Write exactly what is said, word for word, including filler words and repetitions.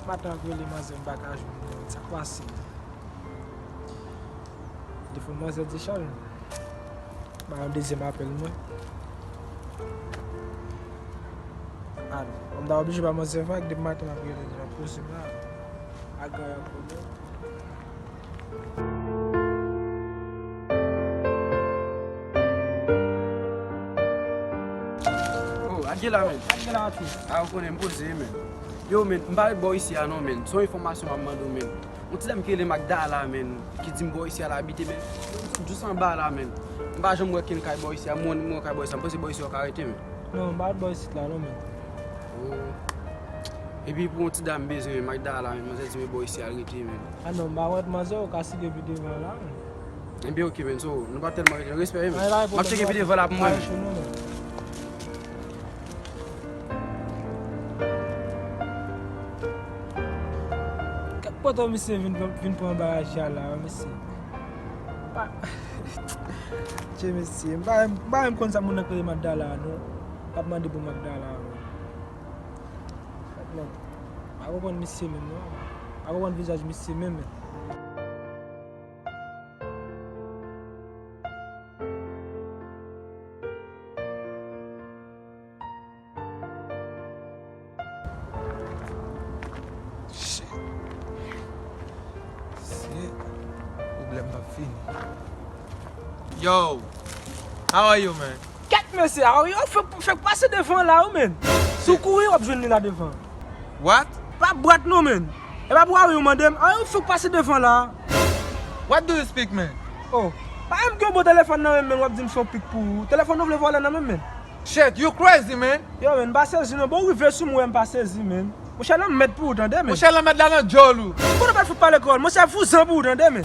Maten ap rele manzè, m pa ka jwenn li. Sa k pase? Telefòn manzè dechaje. Ba yon dezyèm apèl mwen. Alo. Bon, m ta oblije ba manzè vag depi maten m ap rele li nan poze m la. Ak ganyan konnen. Oh, Adye la, men. Adye la, tou. A, ou konnen m poze, men. Yo, men, m pa ret bò isi a, non, men. Se yon enfòmasyon m ap mande w, men. Yon ti dam ki rele Magdala, men, ki di m bò isi a l abite, men. M sot jis anba la, men. M pa janm wè kenn kay bò isi a, m wè nimewo kay bò isi a, m panse bò isi a w ka rete, men. Non, m pa ret bò isit la, non, men. Oh. Epi pou yon ti dam bezwen, men, Magdala, men, manzè di m e bò isi a l rete, men. A non, m pa wè manzè, ou ka site pi devan la, men. Ebyen, oke, men, so, nou pa tèlman rete. Respè, men. M ap tcheke pi devan la pou mwen. Kèk poto misye vin, vin pran bagay a la, mesye. Pa, che mesye, m pa, m pa menm konn sa moun nan k rele Magdala a, non. L ap mande pou Magdala a, non. Bon, m pa konprann misye menm, non. M pa konprann vizaj misye menm, menm. Shit. Shit. Pwoblèm p ap fini. Yo, how are you, man? Kèt mesye, a, yo fèk, fèk pase devan la, wi, men. Si w kouri, w ap jwenn li la devan. What? Pa bwat non, men. E pa pou awi ou mande m. A, yo fèk pase devan la. What do you speak, man? Oh, pa menm gen yon bon telefòn nan men m, men w ap di m se yon pik pou ou. Telefòn ou vle vòlè nan men m, men. Shit, you crazy, man. Yo, men, m pa sezi non. Bon, ou rive sou mwen, m pa sezi, men. Monchè, l an mèd pou ou, tande, men. Monchè, l an mèd la nan djòl ou. Bon, nou pa fout pale kòl. Monchè, vouzan pou ou, tande, men.